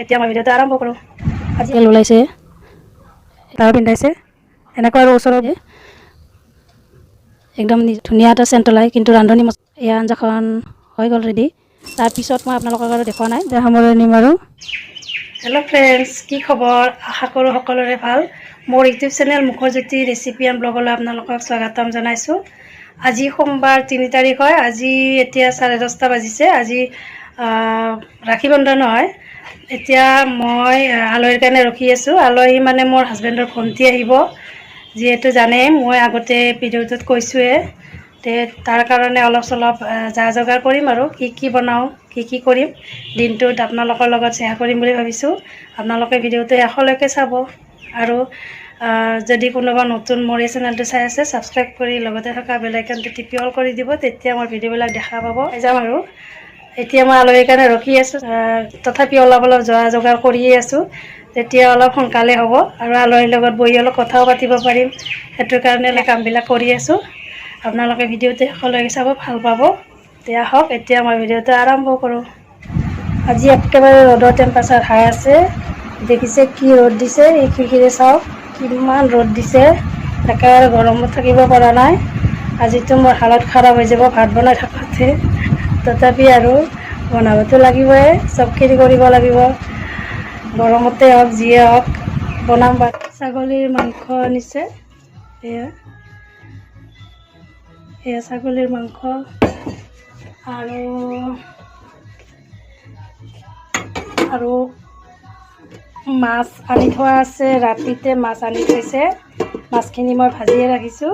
এতিয়া মই ভিডিঅ'টো আৰম্ভ কৰোঁ। আজি তেল ওলাইছে, তাৰ পিন্ধাইছে এনেকুৱা আৰু ওচৰত একদম ধুনীয়া এটা চেণ্ট ওলায়। কিন্তু ৰান্ধনি এই আঞ্জাখন হৈ গ'ল ৰেডি। তাৰপিছত মই আপোনালোকক আৰু দেখুওৱা নাই, সামৰণি নিম আৰু। হেল্ল' ফ্ৰেণ্ডছ, কি খবৰ? আশা কৰোঁ সকলোৰে ভাল। মোৰ ইউটিউব চেনেল মুখৰজ্যোতি ৰেচিপি এণ্ড ব্লগলৈ আপোনালোকক স্বাগতম জনাইছোঁ। আজি সোমবাৰ 3 তাৰিখ হয়। আজি এতিয়া 10:30 বাজিছে। আজি ৰাখী বন্ধন হয়। এতিয়া মই আলহীৰ কাৰণে ৰখি আছোঁ। আলহী মানে মোৰ হাজবেণ্ডৰ ভণ্টি আহিব, যিহেতু জানে মই আগতে ভিডিঅ'টোত কৈছোঁৱে। তে তাৰ কাৰণে অলপ চলপ যা যোগাৰ কৰিম আৰু কি কি বনাওঁ, কি কি কৰিম দিনটোত আপোনালোকৰ লগত শ্বেয়াৰ কৰিম বুলি ভাবিছোঁ। আপোনালোকে ভিডিঅ'টো শেষলৈকে চাব আৰু যদি কোনোবা নতুন মোৰ এই চেনেলটো চাই আছে, ছাবস্ক্ৰাইব কৰি লগতে থকা বেল আইকনটো টিপি অল কৰি দিব, তেতিয়া মোৰ ভিডিঅ'বিলাক দেখা পাব। যাম আৰু এতিয়া মই আলহীৰ কাৰণে ৰখি আছোঁ। তথাপি অলপ অলপ যা যোগাৰ কৰিয়ে আছোঁ, তেতিয়া অলপ সোনকালে হ'ব আৰু আলহীৰ লগত বহি অলপ কথাও পাতিব পাৰিম। সেইটো কাৰণে কামবিলাক কৰি আছোঁ। আপোনালোকে ভিডিঅ'টো শেষলৈকে চাব, ভাল পাব। তেতিয়া হওক, এতিয়া মই ভিডিঅ'টো আৰম্ভ কৰোঁ। আজি একেবাৰে ৰ'দৰ টেম্পাৰেচাৰ হাই আছে। দেখিছে কি ৰ'দ দিছে, এই খিৰিকীৰে চাওক কিমান ৰ'দ দিছে। একেবাৰে গৰমত থাকিব পৰা নাই। আজিতো মোৰ হালত খাৰাপ হৈ যাব ভাত বনাই থাকোঁতে। তথাপি আৰু বনাবতো লাগিবই, চবখিনি কৰিব লাগিব, গৰমতে হওক যিয়ে হওক বনাম। ছাগলীৰ মাংস আনিছে, এয়া এয়া ছাগলীৰ মাংস আৰু আৰু মাছ আনি থোৱা আছে। ৰাতিতে মাছ আনি থৈছে, মাছখিনি মই ভাজিয়ে ৰাখিছোঁ।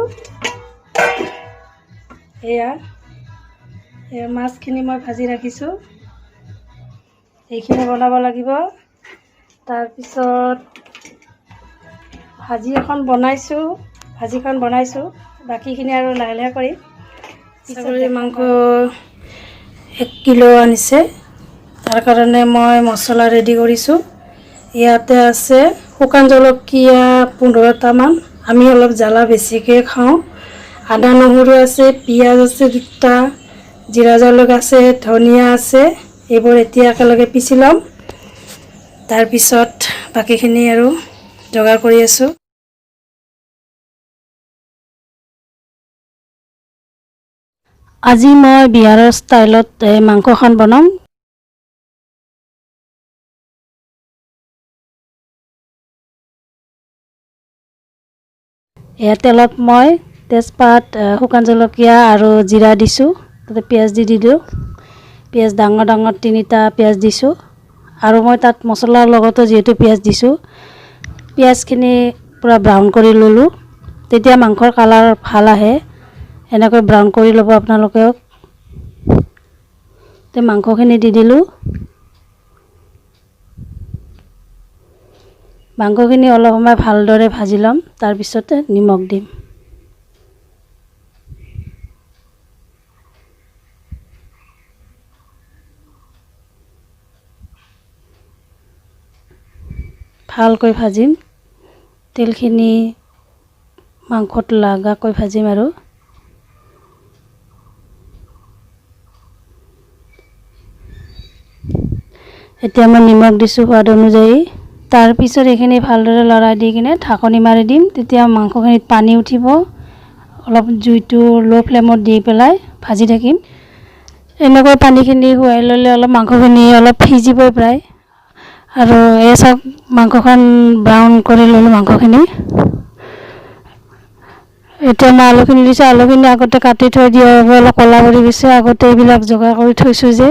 এয়া এয়া মাছখিনি মই ভাজি ৰাখিছোঁ, এইখিনি বনাব লাগিব। তাৰপিছত ভাজি এখন বনাইছোঁ, ভাজিখন বনাইছোঁ, বাকীখিনি আৰু লাহে লাহে কৰিম। ছাগলীৰ মাংস 1 কিলো আনিছে, তাৰ কাৰণে মই মছলা ৰেডি কৰিছোঁ। ইয়াতে আছে শুকান জলকীয়া 15টামান, আমি অলপ জ্বালা বেছিকৈ খাওঁ। আদা নহৰু আছে, পিঁয়াজ আছে 2টা, জিৰা জালুক আছে, ধনিয়া আছে। এইবোৰ এতিয়া একেলগে পিচি ল'ম, তাৰপিছত বাকীখিনি আৰু যোগাৰ কৰি আছোঁ। আজি মই বিহাৰৰ ষ্টাইলত মাংসখন বনাম। এয়া তেলত মই তেজপাত, শুকান জলকীয়া আৰু জিৰা দিছোঁ, তাতে পিঁয়াজ দি দিলোঁ। পিঁয়াজ ডাঙৰ ডাঙৰ 3টা পিঁয়াজ দিছোঁ আৰু মই তাত মছলাৰ লগতো যিহেতু পিঁয়াজ দিছোঁ, পিঁয়াজখিনি পূৰা ব্ৰাউন কৰি ল'লোঁ, তেতিয়া মাংসৰ কালাৰ ভাল আহে। এনেকৈ ব্ৰাউন কৰি ল'ব আপোনালোকেও। তে মাংসখিনি দি দিলোঁ। মাংসখিনি অলপ সময় ভালদৰে ভাজি ল'ম, তাৰপিছতে নিমখ দিম। ভালকৈ ভাজিম, তেলখিনি মাংসত লাগাকৈ ভাজিম। আৰু এতিয়া মই নিমখ দিছোঁ সোৱাদ অনুযায়ী। তাৰপিছত এইখিনি ভালদৰে লৰাই দি কিনে ঢাকনি মাৰি দিম, তেতিয়া মাংসখিনিত পানী উঠিব। অলপ জুইটো ল' ফ্লেমত দি পেলাই ভাজি থাকিম। এনেকৈ পানীখিনি শুৱাই ল'লে অলপ মাংসখিনি অলপ সিজিবই প্ৰায়। আৰু এই চাওক মাংসখন ব্ৰাউন কৰি ল'লোঁ মাংসখিনি। এতিয়া মই আলুখিনি দিছোঁ। আলুখিনি আগতে কাটি থৈ দিয়া বাবে অলপ ক'লা পৰি গৈছে, আগতে এইবিলাক যোগাৰ কৰি থৈছোঁ যে।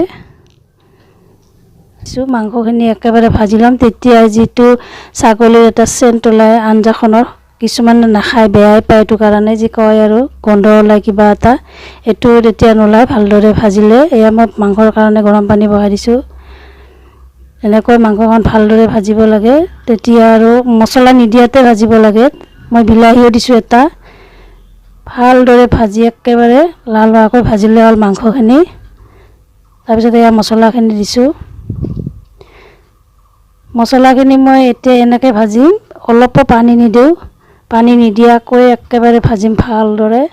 মাংসখিনি একেবাৰে ভাজি ল'ম, তেতিয়া যিটো ছাগলীৰ এটা চেণ্ট ওলায় আঞ্জাখনৰ, কিছুমানে নাখায় বেয়াই পায়, এইটো কাৰণে যি কয় আৰু গোন্ধ ওলায় কিবা এটা, এইটো তেতিয়া নোলায় ভালদৰে ভাজিলে। এয়া মই মাংসৰ কাৰণে গৰম পানী বহাই দিছোঁ। এনেকৈ মাংসখন ভালদৰে ভাজিব লাগে, তেতিয়া আৰু মছলা নিদিয়াতে ভাজিব লাগে। মই বিলাহীও দিছোঁ এটা। ভালদৰে ভাজি একেবাৰে লাল হোৱাকৈ ভাজিলে হ'ল মাংসখিনি। তাৰপিছত এয়া মছলাখিনি দিছোঁ। মছলাখিনি মই এতিয়া এনেকৈ ভাজিম, অলপো পানী নিদিওঁ, পানী নিদিয়াকৈ একেবাৰে ভাজিম ভালদৰে।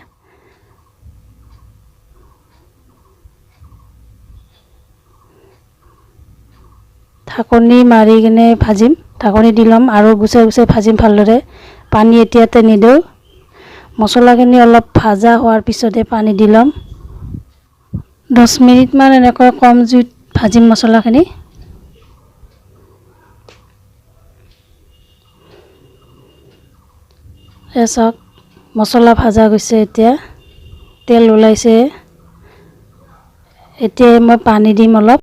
ঢাকনি মাৰি কিনে ভাজিম। ঢাকনি দি ল'ম আৰু গুচাই গুচাই ভাজিম ভালদৰে। পানী এতিয়াতে নিদিওঁ। মছলাখিনি অলপ ভাজা হোৱাৰ পিছতহে পানী দি ল'ম। 10 মিনিটমান এনেকৈ কম জুইত ভাজিম মছলাখিনি। এয়া চাওক, মছলা ভাজা গৈছে, এতিয়া তেল ওলাইছে। এতিয়া মই পানী দিম অলপ।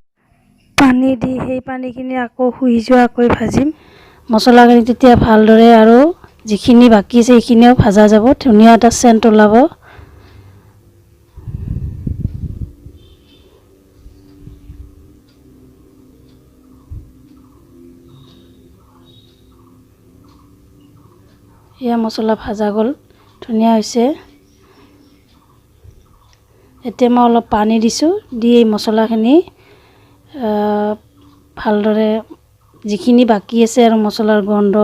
পানী দি সেই পানীখিনি আকৌ শুহি যোৱাকৈ ভাজিম মছলাখিনি। তেতিয়া ভালদৰে আৰু যিখিনি বাকী আছে সেইখিনিও ভাজা যাব, ধুনীয়া এটা চেণ্ট ওলাব। এয়া মছলা ভাজা গ'ল, ধুনীয়া হৈছে। এতিয়া মই অলপ পানী দিছোঁ। দি এই মছলাখিনি ভালদৰে যিখিনি বাকী আছে আৰু মছলাৰ গোন্ধ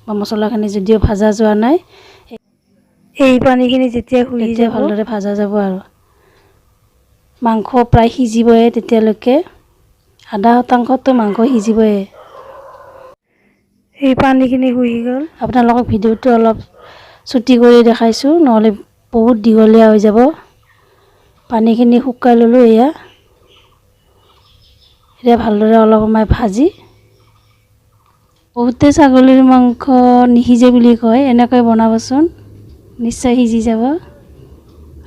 বা মছলাখিনি যদিও ভাজা যোৱা নাই, এই পানীখিনি যেতিয়া শুহি যাব ভালদৰে ভাজা যাব আৰু মাংস প্ৰায় সিজিবই তেতিয়ালৈকে। 0.5%তো মাংস সিজিবই। এই পানীখিনি শুহি গ'ল। আপোনালোকক ভিডিঅ'টো অলপ চুটি কৰি দেখাইছোঁ, নহ'লে বহুত দীঘলীয়া হৈ যাব। পানীখিনি শুকাই ল'লোঁ এয়া। এতিয়া ভালদৰে অলপ সময় ভাজি, বহুতে ছাগলীৰ মাংস নিসিজে বুলি কয়, এনেকৈ বনাবচোন, নিশ্চয় সিজি যাব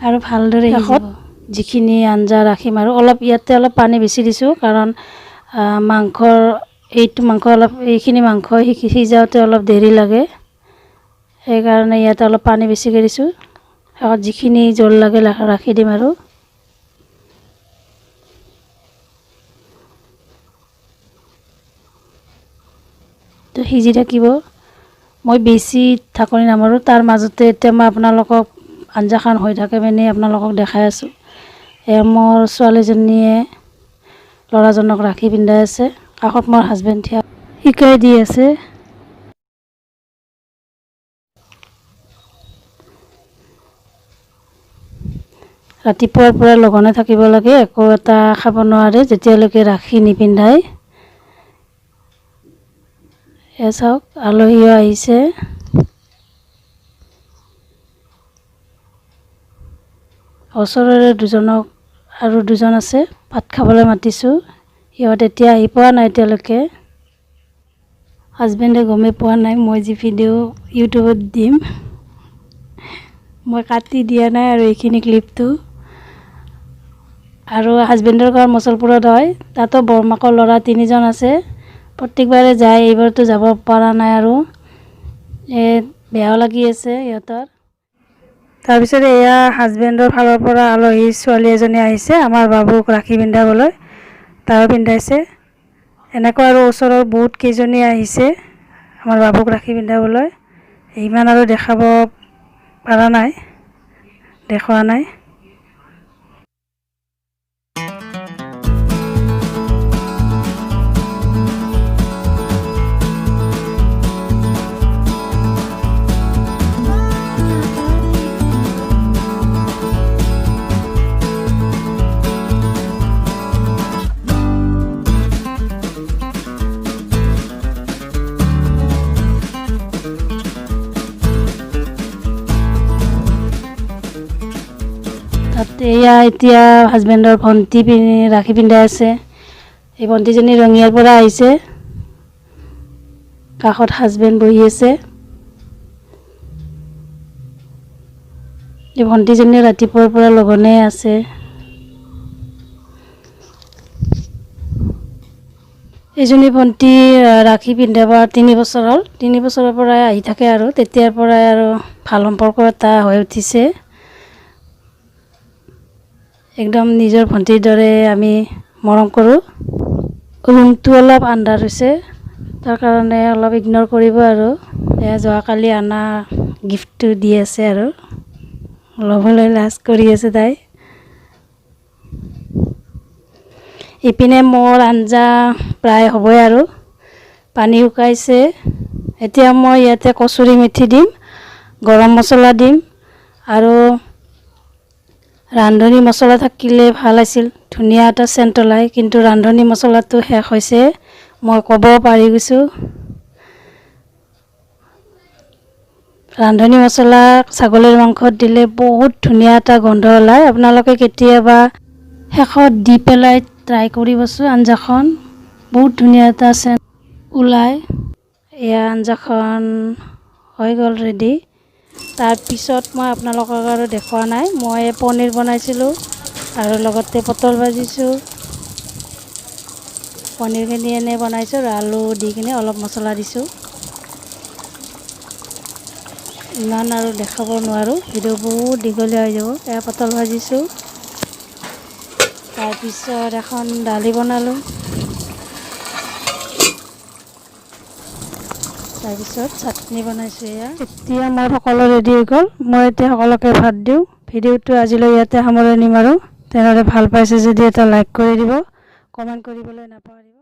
আৰু ভালদৰে শেষত যিখিনি আঞ্জা ৰাখিম আৰু অলপ ইয়াতে অলপ পানী বেছি দিছোঁ, কাৰণ মাংসৰ এইটো মাংস অলপ এইখিনি মাংস সিজাওঁতে অলপ দেৰি লাগে। সেইকাৰণে ইয়াতে অলপ পানী বেছিকৈ দিছোঁ। শেষত যিখিনি জোল লাগে ৰাখি দিম আৰু তো সিজি থাকিব। মই বেছি ঢাকনি নামাৰোঁ। তাৰ মাজতে এতিয়া মই আপোনালোকক আঞ্জাখন হৈ থাকে মানে আপোনালোকক দেখাই আছোঁ। এয়া মোৰ ছোৱালীজনীয়ে ল'ৰাজনক ৰাখি পিন্ধাই আছে। কাষত মোৰ হাজবেণ্ড থিয় শিকাই দি আছে। ৰাতিপুৱাৰ পৰা লঘোণে থাকিব লাগে, একো এটা খাব নোৱাৰে যেতিয়ালৈকে ৰাখি নিপিন্ধায়। এয়া চাওক, আলহীও আহিছে। ওচৰৰে দুজনক আৰু দুজন আছে, ভাত খাবলৈ মাতিছোঁ। সিহঁত এতিয়া আহি পোৱা নাই এতিয়ালৈকে। হাজবেণ্ডে গমেই পোৱা নাই মই যি ভিডিঅ' ইউটিউবত দিম। মই কাটি দিয়া নাই আৰু এইখিনি ক্লিপটো। আৰু হাজবেণ্ডৰ ঘৰ মুছলপুৰত হয়। তাতো বৰমাকৰ ল'ৰা তিনিজন আছে, প্ৰত্যেকবাৰে যায়। এইবাৰতো যাব পৰা নাই আৰু এই বেয়াও লাগি আছে সিহঁতৰ। তাৰপিছত এয়া হাজবেণ্ডৰ ফালৰ পৰা আলহী ছোৱালী এজনী আহিছে আমাৰ বাবুক ৰাখি পিন্ধাবলৈ, তাইও পিন্ধাইছে। এনেকুৱা আৰু ওচৰৰ বহুত কেইজনী আহিছে আমাৰ বাবুক ৰাখি পিন্ধাবলৈ। ইমান আৰু দেখাব পৰা নাই, দেখুওৱা নাই। তাত এয়া এতিয়া হাজবেণ্ডৰ ভণ্টি ৰাখি পিন্ধাই আছে। এই ভণ্টিজনী ৰঙিয়াৰ পৰা আহিছে। কাষত হাজবেণ্ড বহি আছে। এই ভণ্টিজনী ৰাতিপুৱাৰ পৰা লঘোণে আছে। এইজনী ভণ্টি ৰাখি পিন্ধাব 3 বছৰ হ'ল। 3 বছৰৰ পৰাই আহি থাকে আৰু তেতিয়াৰ পৰাই আৰু ভাল সম্পৰ্ক এটা হৈ উঠিছে। একদম নিজৰ ভণ্টিৰ দৰে আমি মৰম কৰোঁ। ৰুমটো অলপ আন্ধাৰ হৈছে, তাৰ কাৰণে অলপ ইগন'ৰ কৰিব। আৰু এয়া যোৱাকালি অনা গিফ্টটো দি আছে আৰু ল'বলৈ লাজ কৰি আছে তাই। ইপিনে মোৰ আঞ্জা প্ৰায় হ'বই আৰু, পানী শুকাইছে। এতিয়া মই ইয়াতে কচুৰি মেথি দিম, গৰম মছলা দিম আৰু ৰান্ধনি মছলা থাকিলে ভাল আছিল, ধুনীয়া এটা চেণ্ট ওলায়। কিন্তু ৰান্ধনি মছলাটো শেষ হৈছে। মই ক'ব পাৰি গৈছোঁ। ৰান্ধনি মছলা ছাগলীৰ মাংসত দিলে বহুত ধুনীয়া এটা গোন্ধ ওলায়। আপোনালোকে কেতিয়াবা শেষত দি পেলাই ট্ৰাই কৰিবচোন আঞ্জাখন, বহুত ধুনীয়া এটা চেণ্ট ওলায়। এয়া আঞ্জাখন হৈ গ'ল ৰেডি। তাৰপিছত মই আপোনালোকক আৰু দেখুওৱা নাই। মই পনীৰ বনাইছিলোঁ আৰু লগতে পটল ভাজিছোঁ। পনীৰখিনি এনেই বনাইছোঁ আৰু আলু দি কিনে অলপ মছলা দিছোঁ। ইমান আৰু দেখাব নোৱাৰোঁ, ভিডিঅ' বহুত দীঘলীয়া হৈ যাব। এয়া পটল ভাজিছোঁ, তাৰপিছত এখন দালি বনালোঁ, তাৰপিছত চাটনি বনাইছোঁ। এয়া এতিয়া মোৰ সকলো ৰেডি হৈ গ'ল। মই এতিয়া সকলোকে ভাত দিওঁ। ভিডিঅ'টো আজিলৈ ইয়াতে সামৰণি মাৰোঁ। তেনেহ'লে ভাল পাইছে যদি এটা লাইক কৰি দিব, কমেণ্ট কৰিবলৈ নাপাহৰিব।